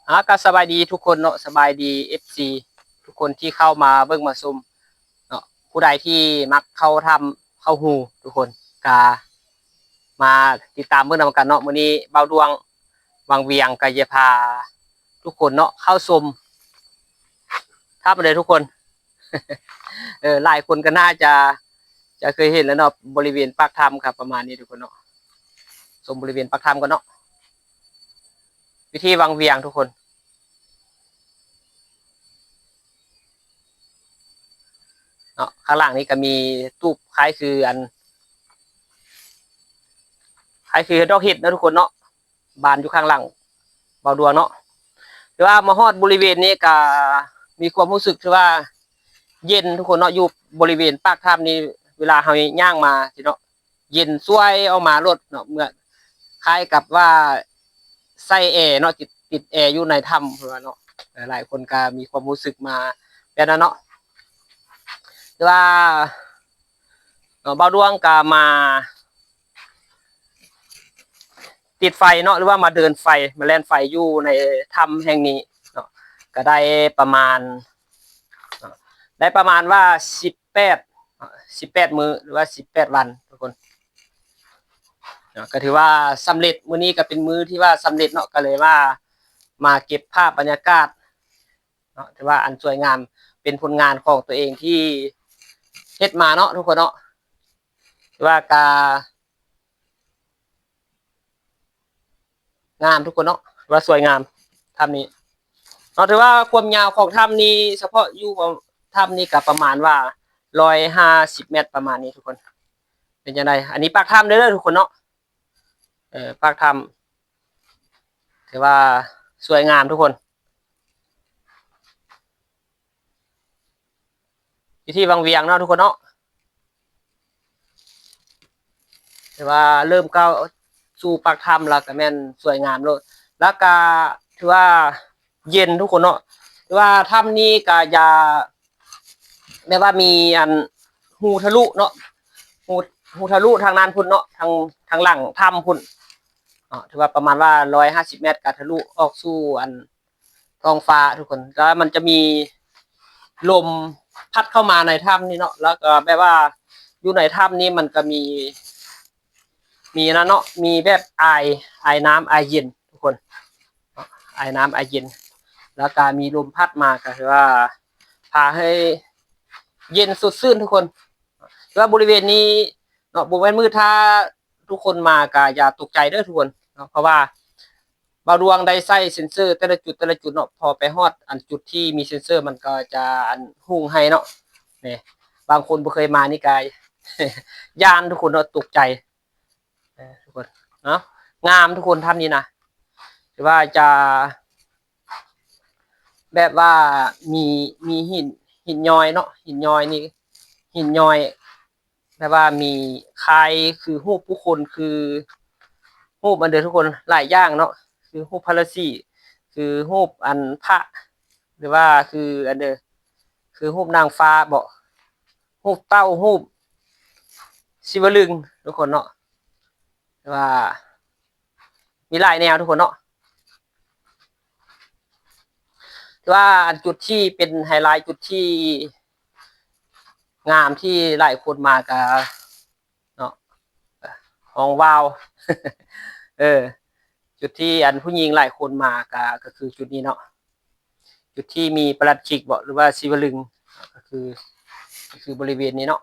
ອາ ກໍສະບາຍດີທຸກຄົນເນາະ, ສະບາຍດີເອັຟຊີທຸກຄົນທີ່ເຂົ້າມາເບິ່ງມາຊົມເນາະ. ຜູ້ໃດທີ່ມັກເຂົ້າຖ້ຳເຂົ້າຮູ ທຸກຄົນກໍມາຕິດຕາມເບິ່ງນຳກັນເນາະ. ມື້ນີ້ບ່າວດວງວັງວຽງກໍຈະພາທຸກຄົນເນາະເຂົ້າຊົມຖ້ຳເດີທຸກຄົນ. ເອີ ຫຼາຍຄົນກໍໜ້າຈະ ຈະເຄີຍເຫັນແລ້ວເນາະ, ບໍລິເວນປາກຖ້ຳກໍປະມານນີ້ທຸກຄົນເນາະ. ຊົມບໍລິເວນປາກຖ້ຳກ່ອນເນາະ, ວິທີວັງວຽງທຸກຄົນເນາະ. ຂ້າງຫຼັງນີ້ກໍມີຕູບຄ້າຍຄືອັນ ຄ້າຍຄືດອກເຫັດເນາະທຸກຄົນເນາະ, ບານຢູ່ຂ້າງຫຼັງບ່າວດວງເນາະ. ແຕ່ວ່າມາຮອດບໍລິເວນນີ້ກໍມີຄວາມຮູ້ສຶກທີ່ວ່າເຢັນທຸກຄົນເນາະ, ຢູ່ບໍລິເວນປາກຖ້ຳນີ້ ເວລາເຮົາຍ່າງມາຊີ້ເນາະ ເຢັນສວຍອອກມາໂລດເນາະ, ເໝືອນຄ້າຍກັບວ່າໃສ່ແອເນາະ, ຕິດ ຕິດແອຢູ່ໃນຖ້ຳເພິ່ນວ່າເນາະ. ຫຼາຍໆຄົນກໍມີຄວາມຮູ້ສຶກມາແບບນັ້ນເນາະ. ແຕ່ວ່າ ເນາະ ບ່າວດວງກໍມາຕິດໄຟເນາະ ຫຼືວ່າມາເດີນໄຟ ມາແລ່ນໄຟຢູ່ໃນຖ້ຳແຫ່ງນີ້ເນາະ, ກໍໄດ້ປະມານ ໄດ້ປະມານວ່າສິບແປດ ສິບແປດມື້ ຫຼືວ່າສິບແປດວັນທຸກຄົນເນາະ. ກໍຖືວ່າສຳເລັດ, ມື້ນີ້ກໍເປັນມື້ທີ່ວ່າສຳເລັດເນາະ, ກໍເລີຍວ່າມາເກັບພາບບັນຍາກາດ ເນາະ, ຖືວ່າອັນສວຍງາມ ເປັນຜົນງານຂອງຕົວເອງທີ່ເຮັດມາເນາະທຸກຄົນເນາະ. ຖືວ່າກະງາມທຸກຄົນເນາະ, ຖືວ່າສວຍງາມຖ້ຳນີ້ເນາະ. ຖືວ່າຄວາມຍາວຂອງຖ້ຳນີ້ ສະເພາະຢູ່ຖ້ຳນີ້ກະປະມານວ່າຮ້ອຍຫ້າສິບແມັດປະມານນີ້ທຸກຄົນ. ເປັນຈັ່ງໃດ? ອັນນີ້ປາກຖ້ຳເດີທຸກຄົນເນາະ. ເອີ ປາກຖ້ຳ ຖືວ່າສວຍງາມທຸກຄົນ, ຢູ່ທີ່ວັງວຽງເນາະທຸກຄົນເນາະ. ຖືວ່າເລີ່ມກ້າວສູ່ປາກຖ້ຳແລ້ວກໍແມ່ນສວຍງາມໂລດ, ແລ້ວກໍຖືວ່າເຢັນທຸກຄົນເນາະ. ຖືວ່າຖ້ຳນີ້ກໍຈະ ແບບວ່າມີອັນຮູທະລຸເນາະ, ຮູ ຮູທະລຸທາງນັ້ນພຸ້ນເນາະ, ທາງ ທາງຫຼັງຖ້ຳພຸ້ນເນາະ. ຖືວ່າປະມານວ່າຮ້ອຍຫ້າສິບແມັດ ກໍທະລຸອອກສູ່ອັນທ້ອງຟ້າທຸກຄົນ. ແລ້ວມັນຈະມີລົມພັດເຂົ້າມາໃນຖ້ຳນີ້ເນາະ, ແລ້ວກໍແບບວ່າຢູ່ໃນຖ້ຳນີ້ມັນກໍມີ ມີອັນນັ້ນເນາະ, ມີແບບອາຍ ອາຍນ້ຳອາຍເຢັນທຸກຄົນ, ອາຍນ້ຳອາຍເຢັນ, ແລ້ວກະມີລົມພັດມາ ກະຄືວ່າພາໃຫ້ເຢັນສົດຊື່ນທຸກຄົນ. ແຕ່ວ່າບໍລິເວນນີ້ເນາະ ບໍ່ແມ່ນມືດ, ຖ້າທຸກຄົນມາກະຢ່າຕົກໃຈເດີທຸກຄົນເນາະ, ເພາະວ່າບ່າວດວງໄດ້ໃສ່ເຊັນເຊີແຕ່ລະຈຸດ ແຕ່ລະຈຸດເນາະ, ພໍໄປຮອດອັນຈຸດທີ່ມີເຊັນເຊີ ມັນກໍຈະອັນຮຸ່ງໃຫ້ເນາະ. ນີ້ ບາງຄົນບໍ່ເຄີຍມານີ້ກະຢ້ານທຸກຄົນເນາະ, ຕົກໃຈ. ເອີ ທຸກຄົນເນາະ, ງາມທຸກຄົນຖ້ຳນີ້ນະ. ຖືວ່າຈະແບບວ່າມີ ມີຫີນ ຫີນຍ້ອຍເນາະ, ຫີນຍ້ອຍນີ້ ຫີນຍ້ອຍແບບວ່າມີຄ້າຍຄືຮູບຜູ້ຄົນ, ຄືຮູບອັນເດີທຸກຄົນ, ຫຼາຍຢ່າງເນາະ, ຄືຮູບພະລາສີ, ຄືຮູບອັນພະ ຫຼືວ່າຄືອັນເດີ ຄືຮູບນາງຟ້າບໍ, ຮູບເຕົ້າ, ຮູບສີວະລຶງທຸກຄົນເນາະ. ແຕ່ວ່າມີຫຼາຍແນວທຸກຄົນເນາະ. ແຕ່ວ່າອັນຈຸດທີ່ເປັນໄຮໄລ, ຈຸດທີ່ງາມທີ່ຫຼາຍຄົນມາກະເນາະ, ຫ້ອງວາວ. ເອີ ຈຸດທີ່ອັນຜູ້ຍິງຫຼາຍຄົນມາກະ ກໍຄືຈຸດນີ້ເນາະ. ຈຸດທີ່ມີປະຫຼັດຂີກບໍ ຫຼືວ່າສີວະລຶງ ກໍຄື ກໍຄືບໍລິເວນນີ້ເນາະ.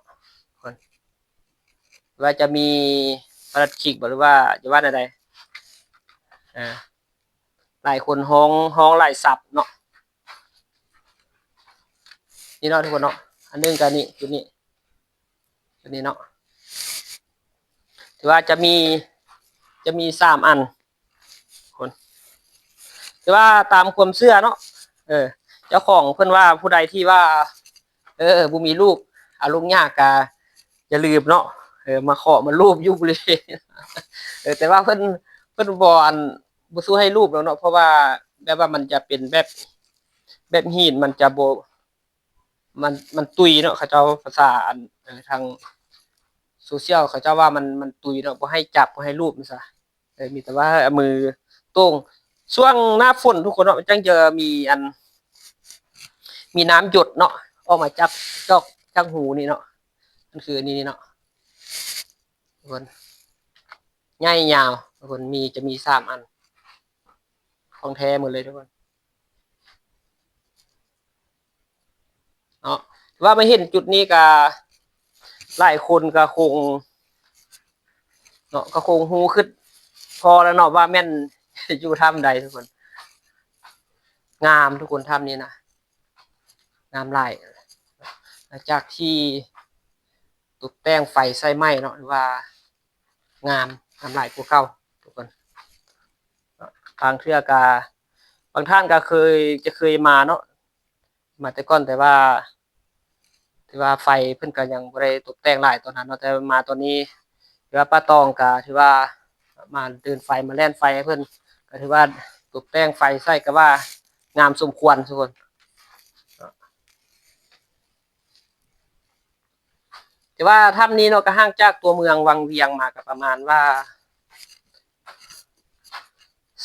ວ່າຈະມີປະຫຼັດຂີກບໍ ຫຼືວ່າຈະວ່າແນວໃດ? ເອີ ຫຼາຍຄົນຮ້ອງ ຮ້ອງຫຼາຍສັບເນາະ. ນີ້ເນາະທຸກຄົນເນາະ, ອັນໜຶ່ງກໍນີ້ ຈຸດນີ້ ໂຕນີ້ເນາະ. ຖືວ່າຈະມີ ຈະມີສາມອັນ ຄົນ ແຕ່ວ່າຕາມຄວາມເຊື່ອເນາະ ເອີ ເຈົ້າຂອງເພິ່ນວ່າ ຜູ້ໃດທີ່ວ່າ ເອີ ບໍ່ມີລູກ ອາ ລູກຍາກກະຢ່າລືມເນາະ ເອີ ມາເຄາະມາລູບຢູ່ບໍລິເວນ ເອີ ແຕ່ວ່າເພິ່ນ ເພິ່ນບໍ່ ອັນ ບໍ່ສູ້ໃຫ້ລູບດອກເນາະ ເພາະວ່າແບບວ່າມັນຈະເປັນແບບ ແບບຫີນ ມັນຈະບໍ່ ມັນ ມັນຕຸຍເນາະ ເຂົາເຈົ້າ ພາສາ ອັນ ເອີ ທາງໂຊຊຽວ ເຂົາເຈົ້າວ່າມັນ ມັນຕຸຍເນາະ ບໍ່ໃຫ້ຈັບ ບໍ່ໃຫ້ລູບ ແມ່ນຊະ ເອີ ມີແຕ່ວ່າເອົາມືໂຕ້ງ ຊ່ວງໜ້າຝົນທຸກຄົນເນາະ ມັນຈັ່ງຈະມີອັນ ມີນ້ຳຢົດເນາະ ອອກມາຈາກຈອກ ຈາກຮູນີ້ເນາະ. ມັນຄືອັນນີ້ເນາະທຸກຄົນ ໃຫຍ່ຍາວທຸກຄົນ ມີ ຈະມີສາມອັນ ຂອງແທ້ໝົດເລີຍທຸກຄົນ. ເນາະ ຖືວ່າມາເຫັນຈຸດນີ້ກະ ຫຼາຍຄົນກະຄົງເນາະ ກະຄົງຮູ້ຄຶດພໍແລ້ວເນາະ ວ່າແມ່ນຢູ່ຖ້ຳໃດທຸກຄົນ. ງາມທຸກຄົນ ຖ້ຳນີ້ນະ ງາມຫຼາຍ. ຫຼັງຈາກທີ່ຕົບແຕ່ງໄຟໃສ່ໃໝ່ເນາະ ຖືວ່າງາມ ງາມຫຼາຍກວ່າເກົ່າທຸກຄົນ. ບາງເທື່ອກະ ບາງທ່ານກະເຄີຍ ຈະເຄີຍມາເນາະ ມາແຕ່ກ່ອນ ແຕ່ວ່າ ຖືວ່າໄຟເພິ່ນກະຍັງບໍ່ໄດ້ຕົບແຕ່ງຫຼາຍຕອນນັ້ນເນາະ ແຕ່ມາຕອນນີ້ ຖືວ່າປ້າຕອງກະຖືວ່າມາເດີນໄຟ ມາແລ່ນໄຟໃຫ້ເພິ່ນ ກະຖືວ່າຕົບແຕ່ງໄຟໃສ່ກະວ່າງາມສົມຄວນທຸກຄົນ. ແຕ່ວ່າຖ້ຳນີ້ເນາະ ກະຫ່າງຈາກຕົວເມືອງວັງວຽງມາກະປະມານວ່າ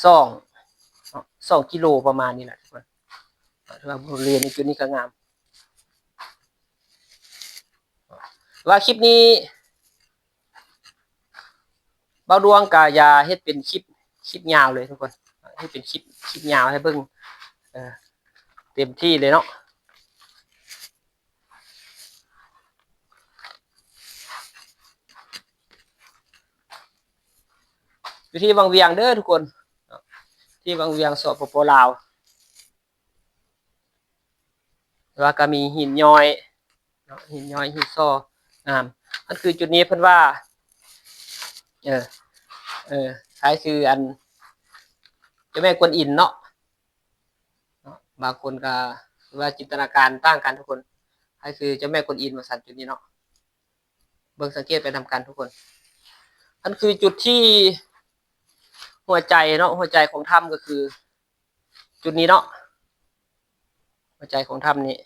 ສອງ ສອງກິໂລປະມານນີ້ແຫຼະທຸກຄົນ. ຖືວ່າບໍລິເວນໃນຈຸດນີ້ກະງາມ. ວ່າຄລິບນີ້ ບ່າວດວງກະຢາເຮັດເປັນຄລິບ ຄລິບຍາວເລີຍທຸກຄົນ ເຮັດເປັນຄລິບ ຄລິບຍາວໃຫ້ເບິ່ງ ເອີ ເຕັມທີ່ເລີຍເນາະ. ຢູ່ທີ່ວັງວຽງເດີທຸກຄົນ ທີ່ວັງວຽງ ສປປ ລາວ. ແຕ່ວ່າກະມີຫີນຍ້ອຍເນາະ ຫີນຍ້ອຍ ຫີນສໍ່ງາມ. ອັນຄືຈຸດນີ້ເພິ່ນວ່າ ເອີ ເອີ ຄ້າຍຄືອັນ ເຈົ້າແມ່ກວນອິມເນາະ ເນາະ ບາງຄົນກະວ່າຈິນຕະນາການຕ່າງກັນທຸກຄົນ. ໃຫ້ຄືເຈົ້າແມ່ກວນອິມວ່າຊັ້ນ ຈຸດນີ້ເນາະ ເບິ່ງສັງເກດໄປນຳກັນທຸກຄົນ. ອັນຄືຈຸດທີ່ຫົວໃຈເນາະ ຫົວໃຈຂອງຖ້ຳກະຄືຈຸດນີ້ເນາະ ຫົວໃຈຂອງຖ້ຳນີ້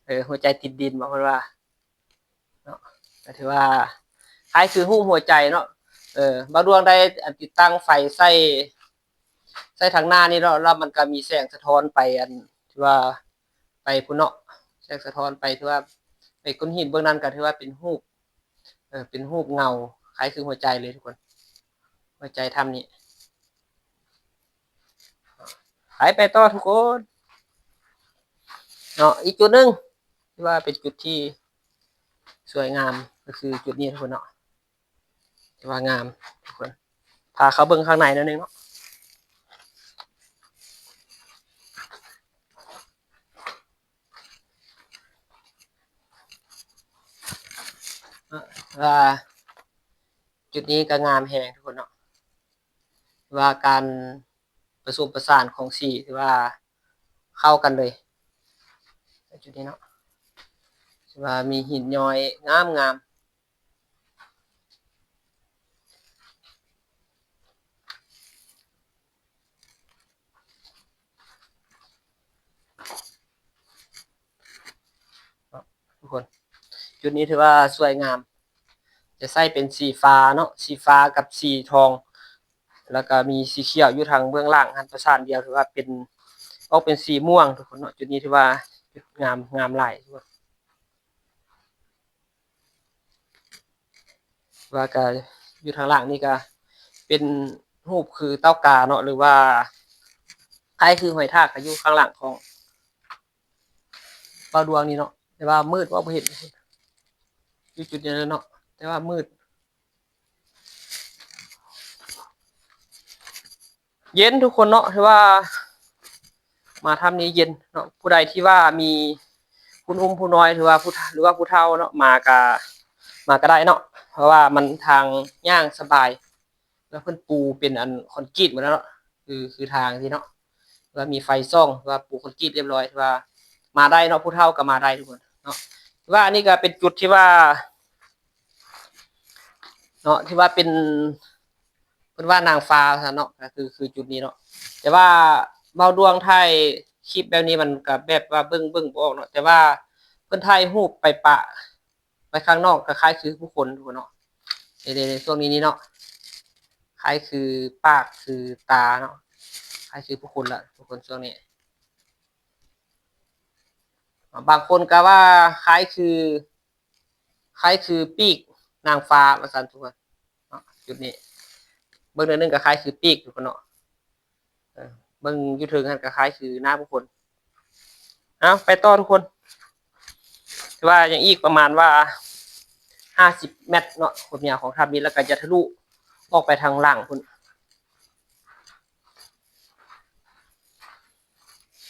ເອີ ຫົວໃຈຕິດດິນ ບາງຄົນວ່າເນາະ ກະຖືວ່າຄ້າຍຄືຮູບຫົວໃຈເນາະ. ເອີ ບ່າວດວງໄດ້ ອັນ ຕິດຕັ້ງໄຟໃສ່ ໃສ່ທາງໜ້ານີ້ເນາະ ແລ້ວມັນກະມີແສງສະທ້ອນໄປ ອັນ ຖືວ່າໄປພຸ້ນເນາະ ແສງສະທ້ອນໄປ ຖືວ່າໄປກ້ອນຫີນເບື້ອງນັ້ນ ກະຖືວ່າເປັນຮູບ ເອີ ເປັນຮູບເງົາຄ້າຍຄືຫົວໃຈເລີຍທຸກຄົນ ຫົວໃຈຖ້ຳນີ້. ໄປ ໄປຕໍ່ທຸກຄົນເນາະ. ອີກຈຸດໜຶ່ງທີ່ວ່າເປັນຈຸດທີ່ສວຍງາມ ກະຄືຈຸດນີ້ທຸກຄົນເນາະ. ຖືວ່າງາມທຸກຄົນ ພາເຂົ້າເບິ່ງຂ້າງໃນໜ້ອຍໜຶ່ງເນາະ. ວ່າຈຸດນີ້ກະງາມແຮງທຸກຄົນເນາະ ວ່າການປະສົມປະສານຂອງສີຖືວ່າເຂົ້າກັນເລີຍ ຈຸດນີ້ເນາະ ຖືວ່າມີຫີນຍ້ອຍງາມໆ. ທຸກຄົນ ຈຸດນີ້ຖືວ່າສວຍງາມ ຈະໃຊ້ເປັນສີຟ້າເນາະ ສີຟ້າກັບສີທອງ ແລ້ວກະມີສີຂຽວຢູ່ທາງເບື້ອງຫຼັງຫັ້ນປະສານດຽວ ຖືວ່າເປັນ ອອກເປັນສີມ່ວງທຸກຄົນເນາະ. ຈຸດນີ້ຖືວ່າຈຸດງາມ ງາມຫຼາຍທຸກຄົນ. ວ່າກະຢູ່ທາງຫຼັງນີ້ກະເປັນຮູບຄືເຕົ້າກາເນາະ ຫຼືວ່າຄ້າຍຄືຫອຍທາກກະຢູ່ຂ້າງຫຼັງຂອງບ່າວດວງນີ້ເນາະ ແຕ່ວ່າມືດ ເວົ້າບໍ່ເຫັນ ຢູ່ຈຸດນີ້ເນາະ ແຕ່ວ່າມືດ. ເຢັນທຸກຄົນເນາະ ຖືວ່າມາຖ້ຳນີ້ເຢັນເນາະ. ຜູ້ໃດທີ່ວ່າມີຜູ້ໜຸ່ມຜູ້ນ້ອຍ ຫຼືວ່າຜູ້ ຫຼືວ່າຜູ້ເຖົ້າເນາະ ມາກະ ມາກະໄດ້ເນາະ ເພາະວ່າມັນທາງຍ່າງສະບາຍ ແລ້ວເພິ່ນປູເປັນອັນຄອນກຣີດໝົດແລ້ວເນາະ ຄື ຄືທາງທີ່ເນາະ ແລ້ວມີໄຟສ່ອງ ແລ້ວປູຄອນກຣີດລຽບຮ້ອຍ ຖືວ່າມາໄດ້ເນາະ ຜູ້ເຖົ້າກະມາໄດ້ທຸກຄົນເນາະ. ຖືວ່າອັນນີ້ກະເປັນຈຸດທີ່ວ່າ ເນາະ ທີ່ວ່າເປັນ ເພິ່ນວ່ານາງຟ້າວ່າຊັ້ນເນາະ ກະຄື ຄືຈຸດນີ້ເນາະ. ແຕ່ວ່າບ່າວດວງຖ່າຍຄລິບແບບນີ້ມັນກະແບບວ່າເບິ່ງ ເບິ່ງບໍ່ອອກເນາະ ແຕ່ວ່າເພິ່ນຖ່າຍຮູບໄປປະໄວ້ຂ້າງນອກ ກະຄ້າຍຄືຜູ້ຄົນຢູ່ເນາະ ໃນ ໃນ ໃນຊ່ວງນີ້ນີ້ເນາະ ຄ້າຍຄືປາກຄືຕາເນາະ. ຄ້າຍຄືຜູ້ຄົນລະ ທຸກຄົນ ຊ່ວງນີ້. ບາງຄົນກໍວ່າຄ້າຍຄື ຄ້າຍຄືປີກນາງຟ້າວ່າຊັ້ນ ທຸກຄົນເນາະ. ຈຸດນີ້ເບິ່ງໜ້ອຍໜຶ່ງກໍຄ້າຍຄືປີກ ທຸກຄົນເນາະ. ເອີ ເບິ່ງຢູ່ເທິງຫັ້ນກໍຄ້າຍຄືໜ້າຜູ້ຄົນ. ເອົາ ໄປຕໍ່ ທຸກຄົນ. ຖືວ່າຍັງອີກປະມານວ່າຫ້າສິບແມັດເນາະ ຄວາມຍາວຂອງຖ້ຳນີ້ ແລ້ວກໍຈະທະລຸອອກໄປທາງຫຼັງພຸ້ນ.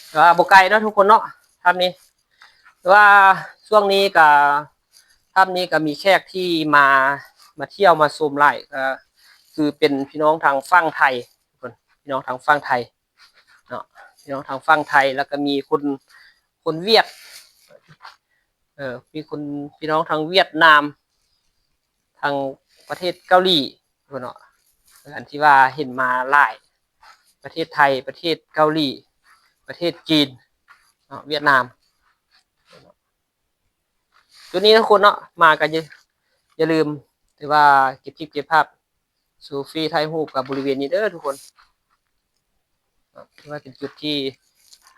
ແຕ່ວ່າບໍ່ໄກເນາະ ທຸກຄົນເນາະ ຖ້ຳນີ້. ແຕ່ວ່າຊ່ວງນີ້ກໍ ຖ້ຳນີ້ກໍມີແຂກທີ່ມາ ມາທ່ຽວມາຊົມຫຼາຍ ກໍຄືເປັນພີ່ນ້ອງທາງຝັ່ງໄທ ທຸກຄົນ ພີ່ນ້ອງທາງຝັ່ງໄທເນາະ ພີ່ນ້ອງທາງຝັ່ງໄທ ແລ້ວກໍມີຄົນ ຄົນຫວຽດ ເອີ ມີຄົນ ພີ່ນ້ອງທາງຫວຽດນາມ ທາງປະເທດເກົາຫຼີພຸ້ນເນາະ. ອັນທີ່ວ່າເຫັນມາຫຼາຍ ປະເທດໄທ ປະເທດເກົາຫຼີ ປະເທດຈີນເນາະ ຫວຽດນາມ. ຈຸດນີ້ ທຸກຄົນເນາະ ມາກໍຢ່າ ຢ່າລືມ ຖືວ່າເກັບຄລິບເກັບພາບ ເຊລຟີ່ ຖ່າຍຮູບກັບບໍລິເວນນີ້ເດີ ທຸກຄົນເນາະ. ຖືວ່າເປັນຈຸດທີ່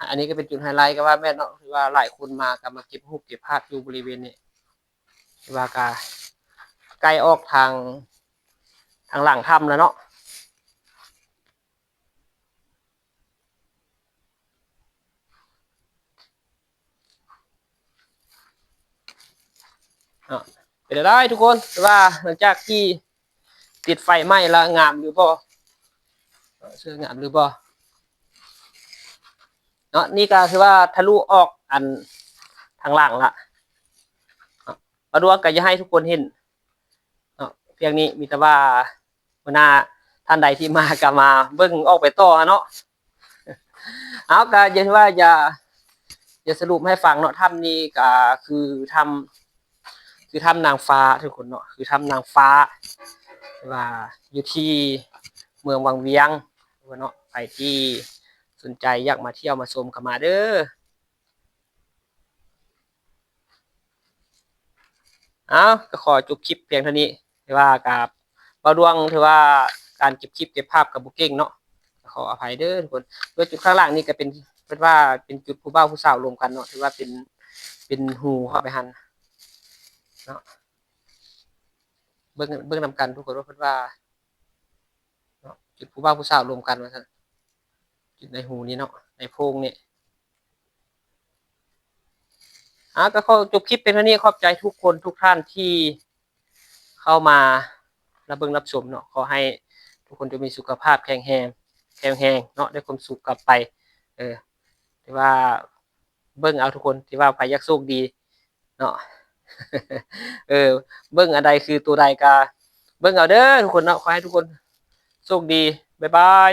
ອັນນີ້ກໍເປັນຈຸດໄຮໄລກໍວ່າແມ່ນເນາະ ຖືວ່າຫຼາຍຄົນມາກໍມາເກັບຮູບເກັບພາບຢູ່ບໍລິເວນນີ້. ຖືວ່າກະໃກ້ອອກທາງ ທາງຫຼັງຖ້ຳແລ້ວເນາະ. ເນາະ ເປັນຈັ່ງໃດທຸກຄົນ ຖືວ່າຫຼັງຈາກທີ່ຕິດໄຟໄໝ້ແລ້ວງາມຫຼືບໍ່ ເອີ ສວຍງາມຫຼືບໍ່ເນາະ. ນີ້ກໍຖືວ່າທະລຸອອກອັນທາງຫຼັງລະເນາະ. ບ່າວດວງກໍຢາກໃຫ້ທຸກຄົນເຫັນເນາະ ພຽງນີ້ ມີແຕ່ວ່າຫົວໜ້າທ່ານໃດທີ່ມາກໍມາເບິ່ງອອກໄປຕໍ່ຫັ້ນເນາະ. ເອົາ ກໍຢ່າ ຖືວ່າຢ່າ ຢ່າສະຫຼຸບໃຫ້ຟັງເນາະ ຖ້ຳນີ້ກໍຄືຖ້ຳ ຄືຖ້ຳນາງຟ້າ ທຸກຄົນເນາະ ຄືຖ້ຳນາງຟ້າ ທີ່ວ່າຢູ່ທີ່ເມືອງວັງວຽງເນາະ. ໃຜທີ່ສົນໃຈຢາກມາທ່ຽວມາຊົມກໍມາເດີ. ເອົາ ກໍຂໍຈົບຄລິບພຽງເທົ່ານີ້. ແຕ່ວ່າກັບບ່າວດວງ ຖືວ່າການເກັບຄລິບເກັບພາບກໍບໍ່ເກັ່ງເນາະ ກໍຂໍອະໄພເດີທຸກຄົນ. ໂດຍຈຸດຂ້າງຫຼັງນີ້ກໍເປັນ ເພິ່ນວ່າເປັນຈຸດຜູ້ບ່າວຜູ້ສາວລົມກັນເນາະ ຖືວ່າເປັນ ເປັນຮູເຂົ້າໄປຫັ້ນເນາະ. ເບິ່ງ ເບິ່ງນຳກັນທຸກຄົນວ່າເພິ່ນວ່າເນາະ ຈຸດຜູ້ບ່າວຜູ້ສາວລົມກັນວ່າຊັ້ນ ຈຸດໃນຮູນີ້ເນາະ ໃນໂພງນີ້. ອ່າ ກໍຂໍຈົບຄລິບພຽງເທົ່ານີ້. ຂອບໃຈທຸກຄົນທຸກທ່ານທີ່ເຂົ້າມາຮັບເບິ່ງຮັບຊົມເນາະ. ຂໍໃຫ້ທຸກຄົນຈົ່ງມີສຸຂະພາບແຂງແຮງ ແຂງແຮງເນາະ ໄດ້ຄວາມສຸກກັບໄປ. ເອີ ຖືວ່າເບິ່ງເອົາທຸກຄົນ ຖືວ່າໃຜຢາກໂຊກດີເນາະ ເອີ ເບິ່ງອັນໃດຄືໂຕໃດກໍເບິ່ງເອົາເດີທຸກຄົນເນາະ. ຂໍໃຫ້ທຸກຄົນໂຊກດີ. ບາຍບາຍ.